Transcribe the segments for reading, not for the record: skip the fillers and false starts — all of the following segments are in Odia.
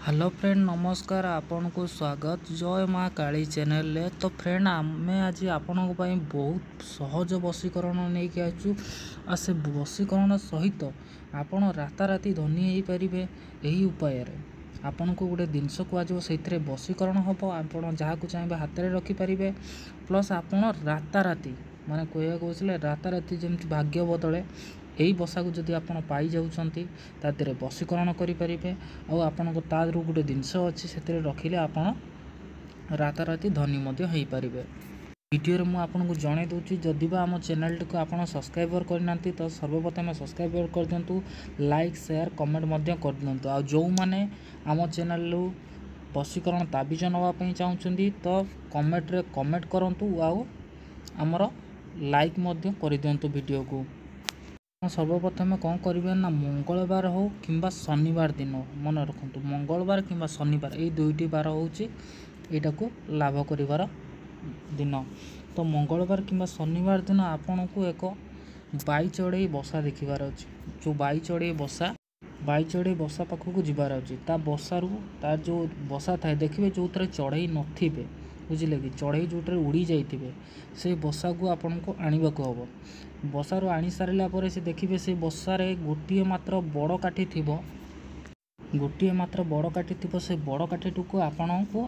ହ୍ୟାଲୋ ଫ୍ରେଣ୍ଡ, ନମସ୍କାର, ଆପଣଙ୍କୁ ସ୍ୱାଗତ ଜୟ ମା କାଳୀ ଚ୍ୟାନେଲରେ। ତ ଫ୍ରେଣ୍ଡ, ଆମେ ଆଜି ଆପଣଙ୍କ ପାଇଁ ବହୁତ ସହଜ ବଶୀକରଣ ନେଇକି ଆସିଛୁ, ଆଉ ସେ ବଶୀକରଣ ସହିତ ଆପଣ ରାତାରାତି ଧନୀ ହେଇପାରିବେ ଏହି ଉପାୟରେ। ଆପଣଙ୍କୁ ଗୋଟେ ଜିନିଷ କୁହାଯିବ, ସେଇଥିରେ ବଶୀକରଣ ହେବ, ଆପଣ ଯାହାକୁ ଚାହିଁବେ ହାତରେ ରଖିପାରିବେ। ପ୍ଲସ୍ ଆପଣ ରାତାରାତି, ମାନେ କହିବାକୁ ବସିଲେ ରାତାରାତି ଯେମିତି ଭାଗ୍ୟ ବଦଳେ, ଏଇ ବସାକୁ ଯଦି ଆପଣ ପାଇଯାଉଛନ୍ତି, ତା ଦେହରେ ବଶୀକରଣ କରିପାରିବେ। ଆଉ ଆପଣଙ୍କ ତା ଦେହରୁ ଗୋଟେ ଜିନିଷ ଅଛି, ସେଥିରେ ରଖିଲେ ଆପଣ ରାତାରାତି ଧନୀ ମଧ୍ୟ ହେଇପାରିବେ। ଭିଡ଼ିଓରେ ମୁଁ ଆପଣଙ୍କୁ ଜଣାଇ ଦେଉଛି, ଯଦି ବା ଆମ ଚ୍ୟାନେଲଟିକୁ ଆପଣ ସବସ୍କ୍ରାଇବର କରିନାହାନ୍ତି, ତ ସର୍ବପ୍ରଥମେ ସବସ୍କ୍ରାଇବର କରିଦିଅନ୍ତୁ, ଲାଇକ୍, ସେୟାର, କମେଣ୍ଟ ମଧ୍ୟ କରିଦିଅନ୍ତୁ। ଆଉ ଯେଉଁମାନେ ଆମ ଚ୍ୟାନେଲରୁ ବଶୀକରଣ ତାବିଜ ନେବା ପାଇଁ ଚାହୁଁଛନ୍ତି, ତ କମେଣ୍ଟରେ କମେଣ୍ଟ କରନ୍ତୁ ଆଉ ଆମର ଲାଇକ୍ ମଧ୍ୟ କରିଦିଅନ୍ତୁ ଭିଡ଼ିଓକୁ। ସର୍ବପ୍ରଥମେ କ'ଣ କରିବେ ନା, ମଙ୍ଗଳବାର ହେଉ କିମ୍ବା ଶନିବାର ଦିନ, ମନେ ରଖନ୍ତୁ, ମଙ୍ଗଳବାର କିମ୍ବା ଶନିବାର, ଏଇ ଦୁଇଟି ବାର ହେଉଛି ଏଇଟାକୁ ଲାଭ କରିବାର ଦିନ। ତ ମଙ୍ଗଳବାର କିମ୍ବା ଶନିବାର ଦିନ ଆପଣଙ୍କୁ ଏକ ବାଇ ଚଢ଼େଇ ବସା ଦେଖିବାର ଅଛି। ଯେଉଁ ବାଇ ଚଢ଼େଇ ବସା, ବାଇ ଚଢ଼େଇ ବସା ପାଖକୁ ଯିବାର ଅଛି। ତା ବସାରୁ, ତାର ଯେଉଁ ବସା ଥାଏ ଦେଖିବେ, ଯେଉଁଥିରେ ଚଢ଼େଇ ନଥିବେ, ବୁଝିଲେ କି, ଚଢ଼େଇ ଯେଉଁଥିରେ ଉଡ଼ି ଯାଇଥିବେ, ସେ ବସାକୁ ଆପଣଙ୍କୁ ଆଣିବାକୁ ହେବ। ବସାରୁ ଆଣି ସାରିଲା ପରେ ସେ ଦେଖିବେ, ସେ ବସାରେ ଗୋଟିଏ ମାତ୍ର ବଡ଼ କାଠି ଥିବ, ଗୋଟିଏ ମାତ୍ର ବଡ଼ କାଠି ଥିବ। ସେ ବଡ଼ କାଠିଟିକୁ ଆପଣଙ୍କୁ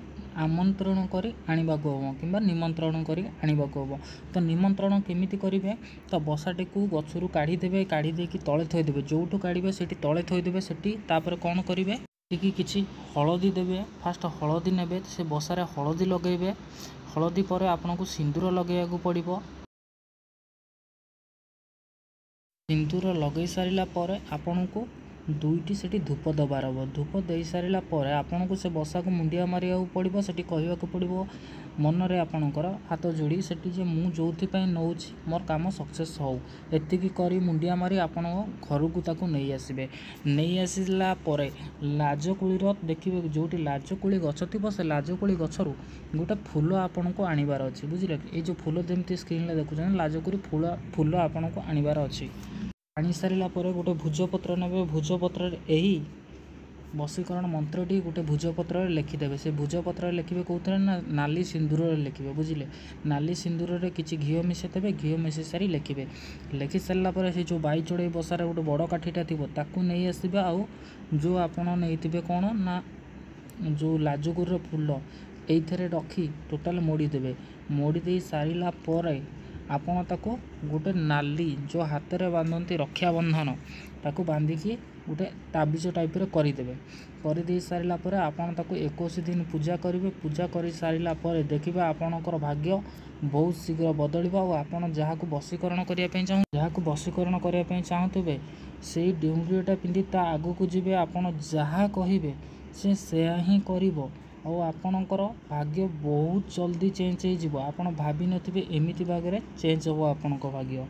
ଆମନ୍ତ୍ରଣ କରି ଆଣିବାକୁ ହେବ କିମ୍ବା ନିମନ୍ତ୍ରଣ କରି ଆଣିବାକୁ ହେବ। ତ ନିମନ୍ତ୍ରଣ କେମିତି କରିବେ? ତ ବସାଟିକୁ ଗଛରୁ କାଢ଼ିଦେବେ, କାଢ଼ି ଦେଇକି ତଳେ ଥୋଇଦେବେ, ଯେଉଁଠୁ କାଢ଼ିବେ ସେଠି ତଳେ ଥୋଇଦେବେ ସେଠି। ତାପରେ କ'ଣ କରିବେ? ଟିକେ କିଛି ହଳଦୀ ଦେବେ, ଫାଷ୍ଟ ହଳଦୀ ନେବେ, ସେ ବସାରେ ହଳଦୀ ଲଗାଇବେ। ହଳଦୀ ପରେ ଆପଣଙ୍କୁ ସିନ୍ଦୁର ଲଗାଇବାକୁ ପଡ଼ିବ। ସିନ୍ଦୁର ଲଗାଇ ସାରିଲା ପରେ ଆପଣଙ୍କୁ ଦୁଇଟି ସେଠି ଧୂପ ଦେବାର ହେବ। ଧୂପ ଦେଇ ସାରିଲା ପରେ ଆପଣଙ୍କୁ ସେ ବସାକୁ ମୁଣ୍ଡିଆ ମାରିବାକୁ ପଡ଼ିବ। ସେଠି କହିବାକୁ ପଡ଼ିବ ମନରେ ଆପଣଙ୍କର ହାତ ଯୋଡ଼ି ସେଠି ଯେ ମୁଁ ଯେଉଁଥିପାଇଁ ନେଉଛି ମୋର କାମ ସକ୍ସେସ୍ ହେଉ। ଏତିକି କରି ମୁଣ୍ଡିଆ ମାରି ଆପଣଙ୍କ ଘରକୁ ତାକୁ ନେଇ ଆସିବେ। ନେଇ ଆସିଲା ପରେ ଲାଜକୁଳିର ଦେଖିବେ, ଯେଉଁଠି ଲାଜକୁଳି ଗଛ ଥିବ, ସେ ଲାଜକୁଳି ଗଛରୁ ଗୋଟେ ଫୁଲ ଆପଣଙ୍କୁ ଆଣିବାର ଅଛି, ବୁଝିଲେ କି? ଏଇ ଯେଉଁ ଫୁଲ ଯେମିତି ସ୍କ୍ରିନ୍ରେ ଦେଖୁଛନ୍ତି, ଲାଜକୁଳି ଫୁଲ, ଫୁଲ ଆପଣଙ୍କୁ ଆଣିବାର ଅଛି। ଆଣି ସାରିଲା ପରେ ଗୋଟେ ଭୋଜପତ୍ର ନେବେ। ଭୋଜପତ୍ରରେ ଏହି ବଶୀକରଣ ମନ୍ତ୍ରଟି ଗୋଟେ ଭୋଜପତ୍ରରେ ଲେଖିଦେବେ। ସେ ଭୋଜପତ୍ରରେ ଲେଖିବେ କେଉଁଥିରେ ନା ନାଲି ସିନ୍ଦୁରରେ ଲେଖିବେ, ବୁଝିଲେ? ନାଲି ସିନ୍ଦୁରରେ କିଛି ଘିଅ ମିଶାଇ ଦେବେ। ଘିଅ ମିଶାଇ ସାରି ଲେଖିବେ। ଲେଖି ସାରିଲା ପରେ ସେ ଯେଉଁ ବାଇ ଚଢ଼େଇ ବସାରେ ଗୋଟେ ବଡ଼ କାଠିଟା ଥିବ, ତାକୁ ନେଇ ଆସିବେ। ଆଉ ଯେଉଁ ଆପଣ ନେଇଥିବେ କ'ଣ ନା ଯେଉଁ ଲାଜକୁଳିର ଫୁଲ, ଏଇଥିରେ ରଖି ଟୋଟାଲ ମୋଡ଼ିଦେବେ। ମୋଡ଼ି ଦେଇ ସାରିଲା ପରେ ଆପଣ ତାକୁ ଗୋଟେ ନାଲି ଯେଉଁ ହାତରେ ବାନ୍ଧନ୍ତି ରକ୍ଷାବନ୍ଧନ, ତାକୁ ବାନ୍ଧିକି ଗୋଟେ ତାବିଜ ଟାଇପ୍ର କରିଦେବେ। କରିଦେଇ ସାରିଲା ପରେ ଆପଣ ତାକୁ 21 ଦିନ ପୂଜା କରିବେ। ପୂଜା କରିସାରିଲା ପରେ ଦେଖିବେ ଆପଣଙ୍କର ଭାଗ୍ୟ ବହୁତ ଶୀଘ୍ର ବଦଳିବ। ଆଉ ଆପଣ ଯାହାକୁ ବଶୀକରଣ କରିବା ପାଇଁ ଚାହୁଁ, ଯାହାକୁ ବଶୀକରଣ କରିବା ପାଇଁ ଚାହୁଁଥିବେ, ସେଇ ଡେଉଁରିଆଟା ପିନ୍ଧି ତା ଆଗକୁ ଯିବେ, ଆପଣ ଯାହା କହିବେ ସେ ସେୟା ହିଁ କରିବ। ଆଉ ଆପଣଙ୍କର ଭାଗ୍ୟ ବହୁତ ଜଲ୍ଦି ଚେଞ୍ଜ ହେଇଯିବ। ଆପଣ ଭାବିନଥିବେ ଏମିତି ଭାଗରେ ଚେଞ୍ଜ ହେବ ଆପଣଙ୍କ ଭାଗ୍ୟ।